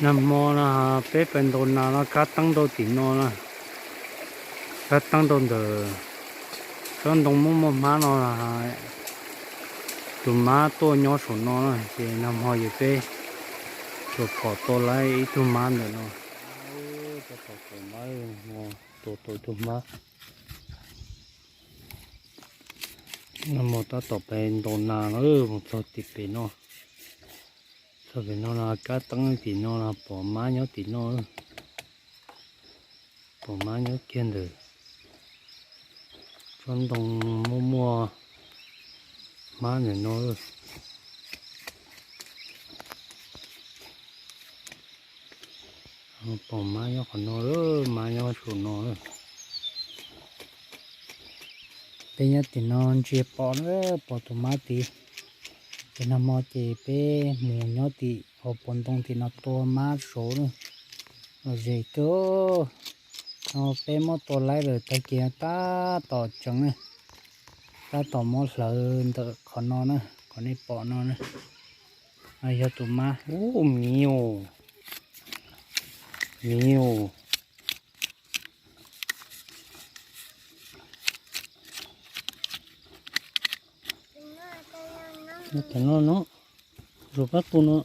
Nag hmo no peb pais ntaus nas no kab teeb rau tim no na, kab teeb rau ntawm tsob ntoo muaj muaj hmab no, tus mab tuaj nyob saum no na, ces nag hmo yog peb tsuas phom tau lawm ib tug mab ntawm no. Tab tom tua mab, tua tau ib tug mab. Nag hmo tab tom pais ntaus nas no, mus txog tim pem no, txog pem no no kab teeb tim no no pom mab nyob tim no, pom mab nyob kiag ntawm tsob ntoo muaj muaj hmab ntawm no. Pom mab nyob qhov no, mab nyob saum no. Peb nyob tim no ntsia pom na, pom tus mab tid. Ces nag hmo ces peb mus nyob tim hauv paus ntoo tim no tua mab saud na, los zem kawg. No peb muab tua laib lawm tag kis tab tom tseev na, tab tom muab hlawv ntawm qhov no na, qhov nej pom no na. Yog tus mab, ub, miv os, miv os. Nyob tom no no, zus pab tu no.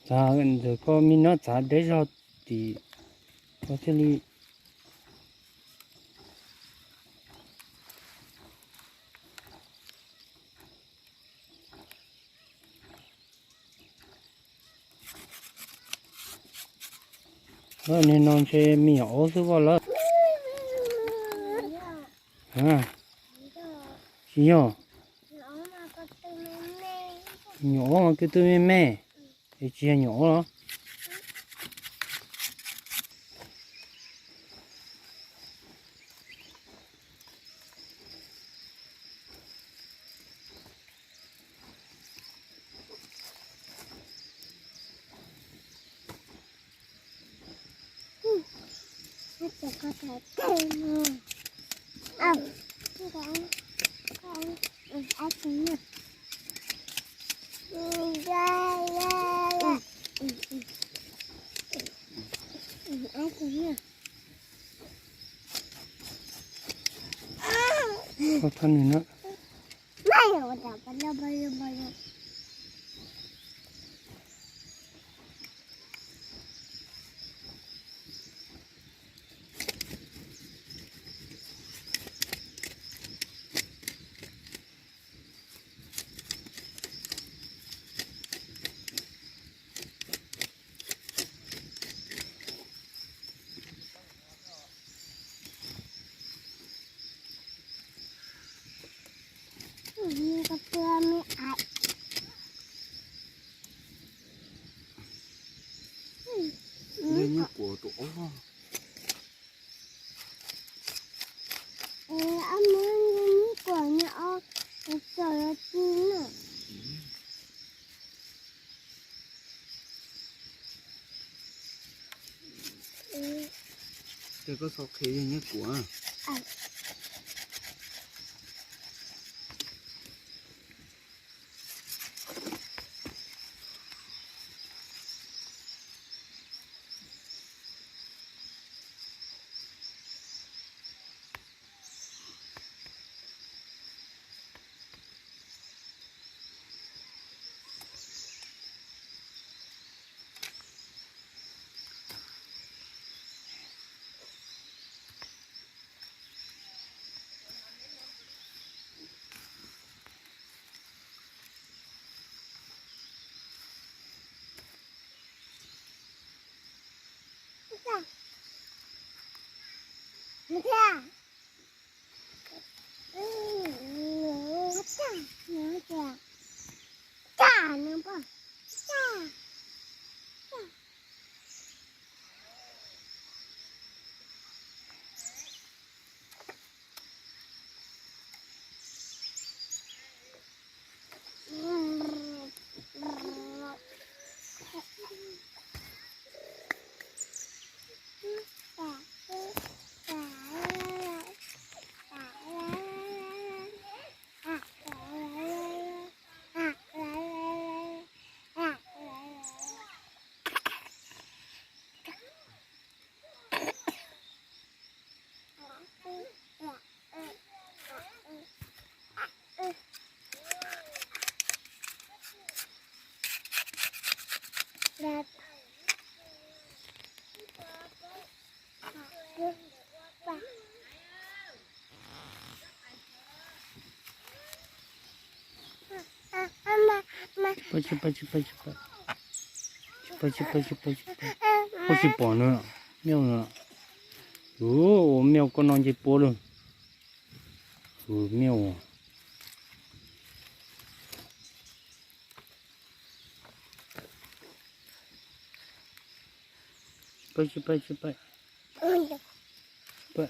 Txav ntawm koj me no txav deb zog tim koj thiaj li. Niag no ntshe me nyuam aub xwb pom lawm. Tsis yog, nyuam aub mas ko tw me me, es tsis yog nyuam aub los. Koj thab nws na. Nyiaj kuam tus ob. Ob, nyiaj kuam nyiaj ob, txawm los tsis na. Ces koj txhob qhia yog nyiaj kuam. Tsis pab, tsis pab, tsis pab, tsis pab, tsis pab, tsis pab, tsis pab, tsis pab. Ua tsis pom nws, miaj nws. Ua miaj koj no nce puab lawm. Ua miaj. Tsis pab, tsis pab, tsis pab.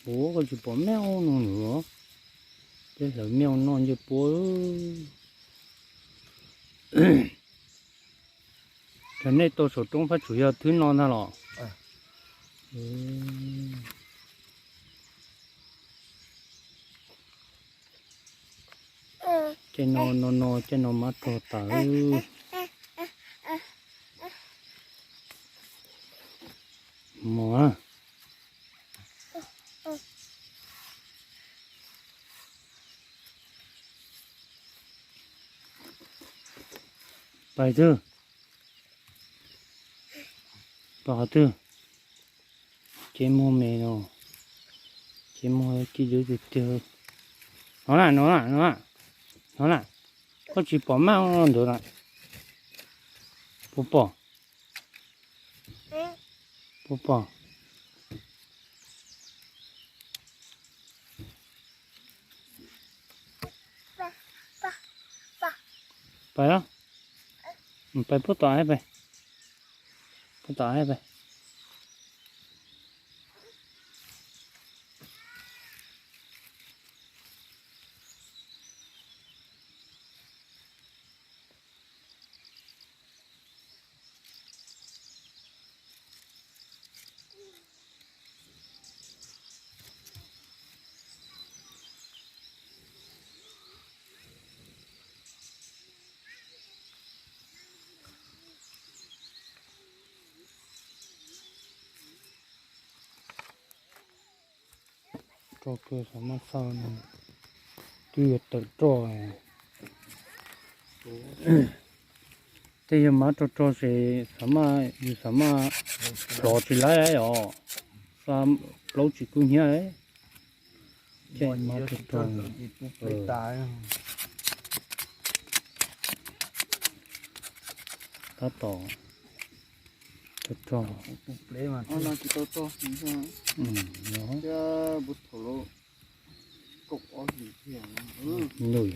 Ua koj tsis pom miaj no nws. Tej hlawv miaj no nce puab. Cov nej tau saum roob fab tsum yog thwb no ntag los? Caij no no no, caij no mab rog tas. Mos. Pais twg? Pais qhov twg? Ces muag me no, ces muag kib dub tiag tiag. No na, no na, no na, no na. Koj tsis pom maj ntawd na? Puas pom? Puas pom? Pais, pais puag tom hav pais, puag tom hav pais. Roj kawg xav maj xav no, twb yuav tawm roj. Tej yog mab rog rog ces xav maj, yus xav maj plov tsis laib os, xa plaub tsis kub hnyiab. Ces mab rog rog, tab tom rog rog. Nws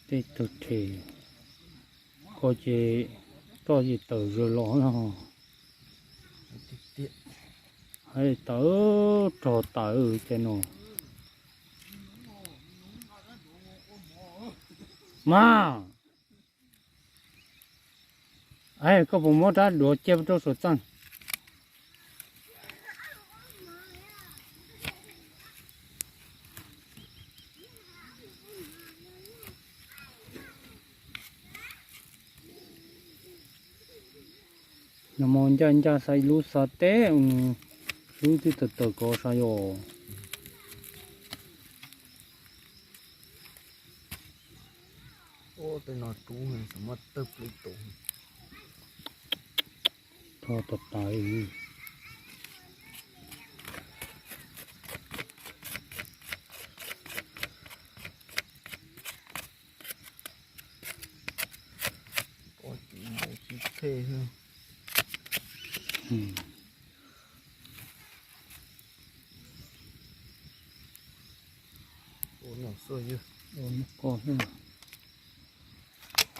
tej tug rhe ko ces roj ces tawm zaws los no. Hais tawm rog tawm ces no. Mas, koj puas muab rab duav cia rau saum txaj? Nag hmo ncaj ncaj xa ib lub xa teb, nws xub twb tawm tawm kov sa yos. Rho tas tas.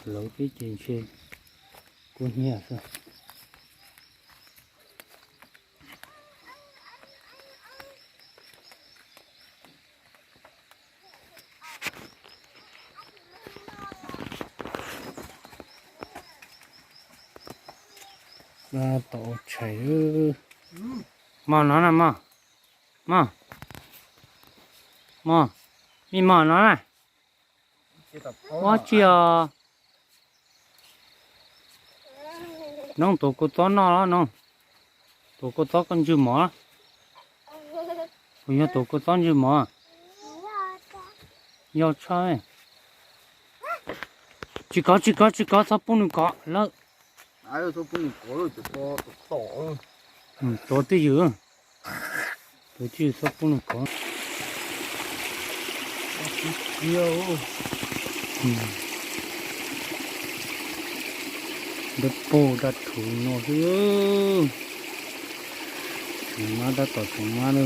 Lawv peb ces ntshe kub hnyiab xwb. Tab tom ua tshais. Mog no na mog. Mog. Mog. Me mog no na. Ua tsi os? Noog tuav kua txob noj los noog. Tuav kua txob koj ntswg mov. Kuv yog tus kua txob ntsej muag. Yog tshaj. Tsis kov, tsis kov, tsis kov, txhob pub nws kov lawm. Tuav twj ywm, tuav twj ywm, txhob pub nws kov. Dawb paug daj rhuv no xwb. Tseem mab tab tom tseem mab na.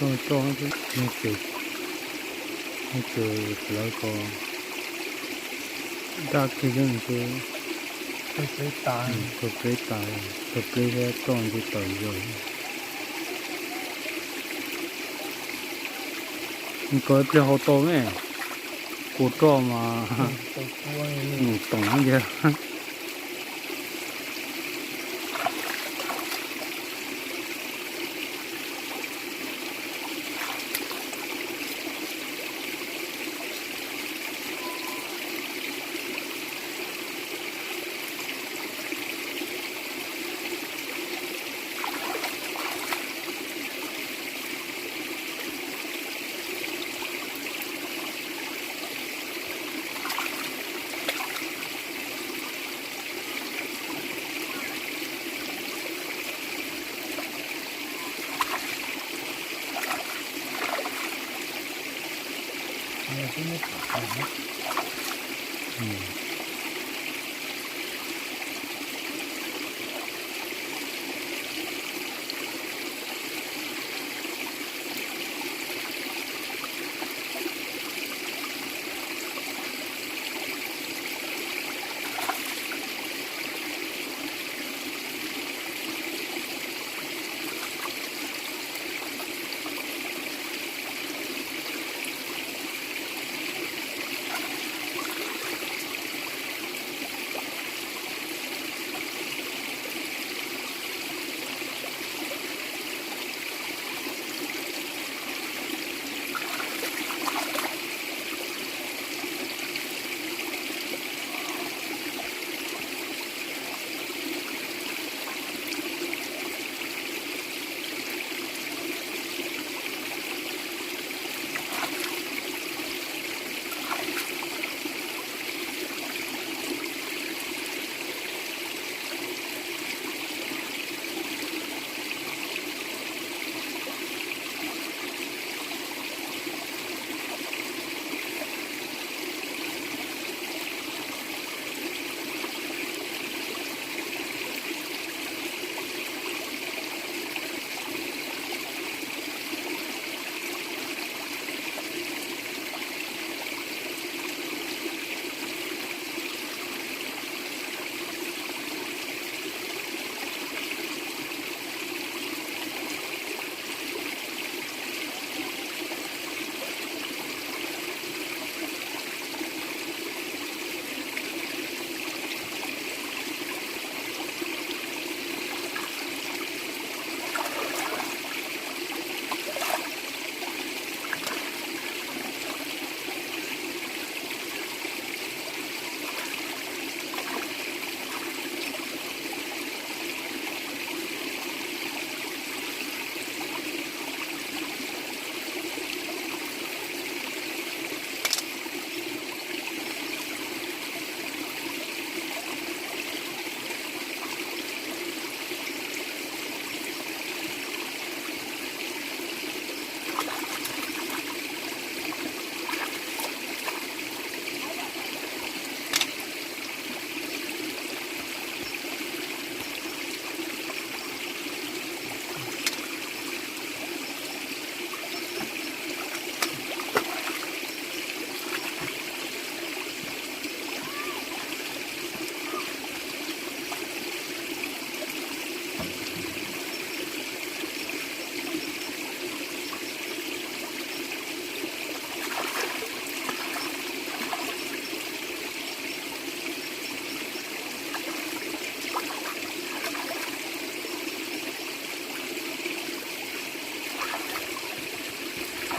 Tso, tso, ces, ces lawv ko daj kiag xwb ces, tso pleb tas, tso pleb thiab tso ntsis tawm yog. Nws kov ib pliag hau tau me, kua roj mas nws toom ntag.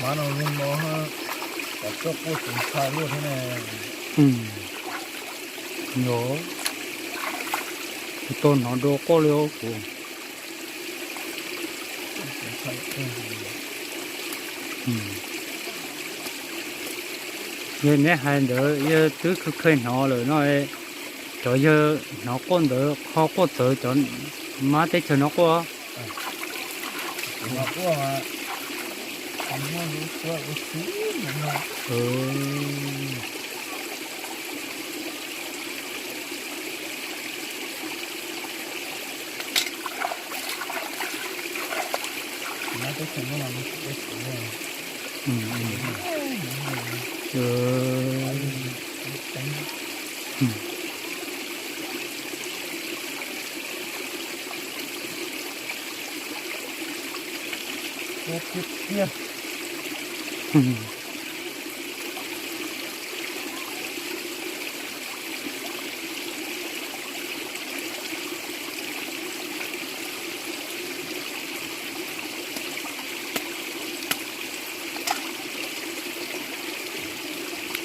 Hmab no zoo no, kom coj quaj tsis ntshai luaj thiab ne. Yog, kuv tau hnov dua quaj li os kuv. Yog neb hais ntawd yawg twb kheev kheev hnov lawm no, cov yawg hnov quaj ntawd ho quaj txawv cov hmab teb chaws no quaj. Tiag tiag.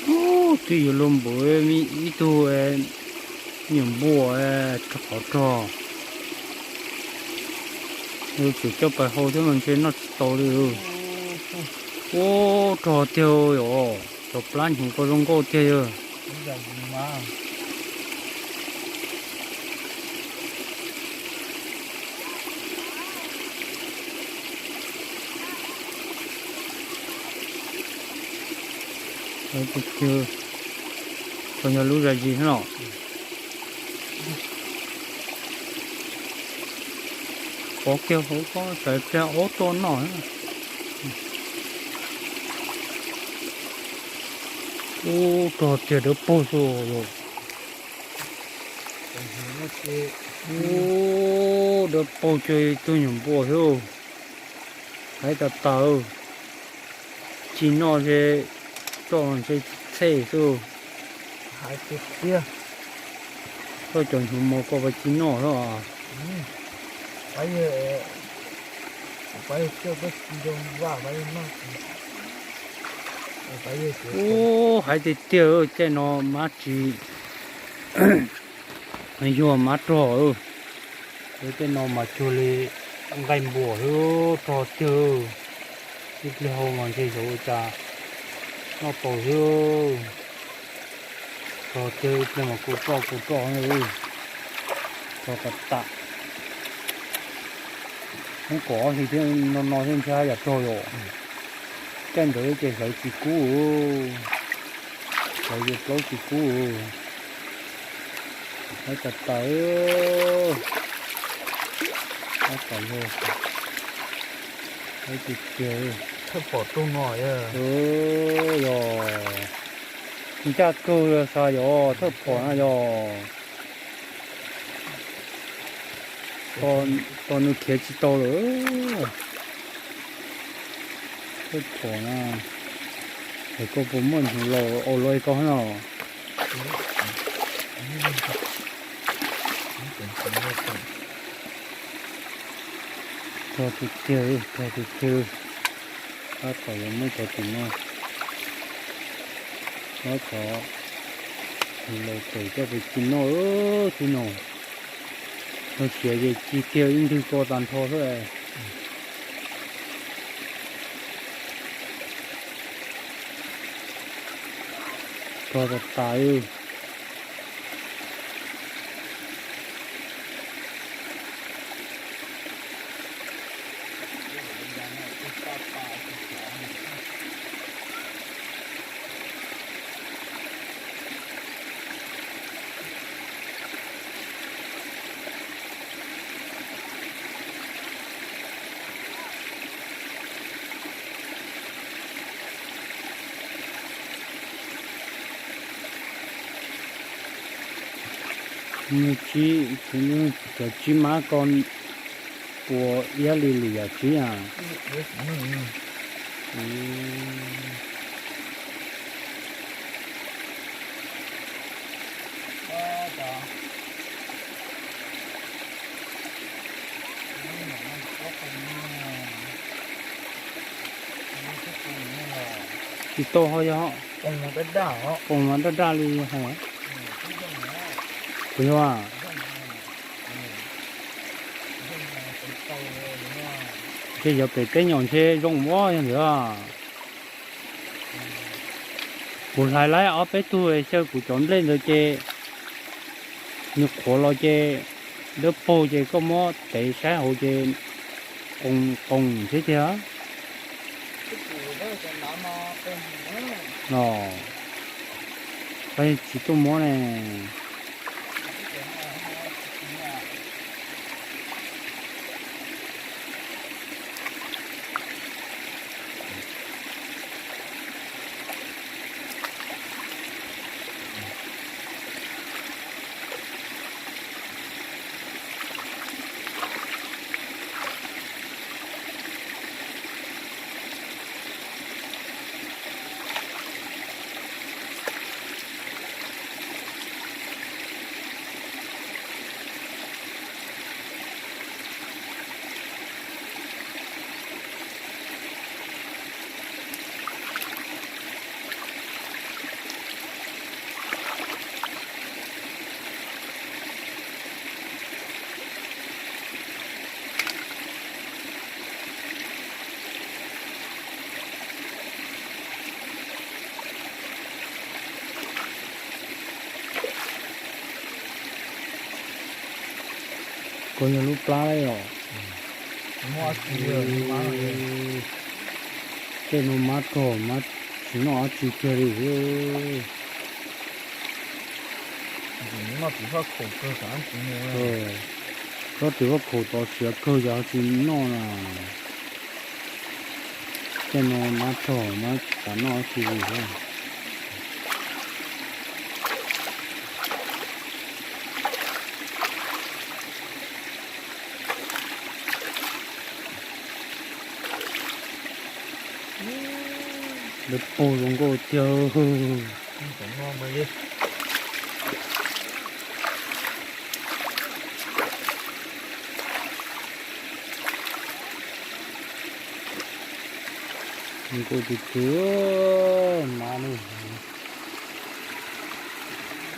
Ub, twb yuav luag npaum ib tug nyuam npua rog qhov rog, yuav tsum coj pais hau thiab mas ntshe noj tsis tau li. Ub, rog tiag yom, cov plab hnyuv ko zoo nkauj tiag yog. Tau yog lub zam zis no. Pov kiag hauv ko tsam pliag aub tuaj noj. Ub, rog tiag dawb paug xwb os. Ub, dawb paug cuag ib tug nyuam npua xwb. Haib tas tas. Tsis noj ntshe roj ntshe txhej xwb. Hais tiag tiag. Koj cov hnyuv mos ko pab tsis noj xwb. Ub, hais tiag tiag, caij no mab tsis yuag mab rog. Caij no mas cuag li nqaij npua xwb, rog tiag. Ib pliag hau mas ntshe xyov ua cas noj tau xwb. Rog tiag, ib pliag mas kua roj kua roj. Rog tas tas. Hmoob kom hli thiab no no thiab ntshe haj yam rog yom. Caij ntawd ces hlawv tsis kub, hlawv ces plaub tsis kub. Haib tas tas. Haib tas yog, haib tiag tiag. Thawj pom rooj no yog, ncaj kawg xav yog thawj pom na yog. Tos nws khiav tsis tau lawm. Thawj pom na, es koj puas muaj hnyuv laus ua luaj koj no? Rog tiag tiag, rog tiag tiag. Tab tom yuav muab cov tim no, muab cov hnyuv laus tawm coj pais ci noj xwb no. Rog siav ces ci kiag ib ntwg ko tag nrho xwb. Rog tas tas li. Nws tsib, cov tsib mab ko puas iab li lwm yam tsib a? Tsis tau ho yog, poo mas daj daj li hais. Puas yog? Ntshe yog pem teb nyom ntshe zoo muab yog ntawd. Kuv hlais laib ob peb tug xyaw kuv cov nplej ntawd ces nws qhuav los ces dawb paug ces koj muab tev saib hauv ces qoos qoos thiab tiag. Los, pab tsis tuaj muab ne. Koj yog lub plab los? Tej no mab rog mab tsis noj dab tsi kiag li. Tsob twm vaj khaum tod siav kawg yog tsis noj na. Tej no mab rog mab tsis noj dab tsi li. Dawb paug zoo nkauj tiag. Zoo nkauj tiag tiag. Mab ne,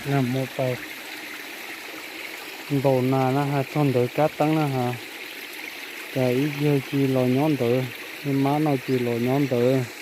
nag hmo pais ntaus nas na has txog ntawd kab teeb na has, cas ib yawg cia los nyob ntawd, mab no cia los nyob ntawd.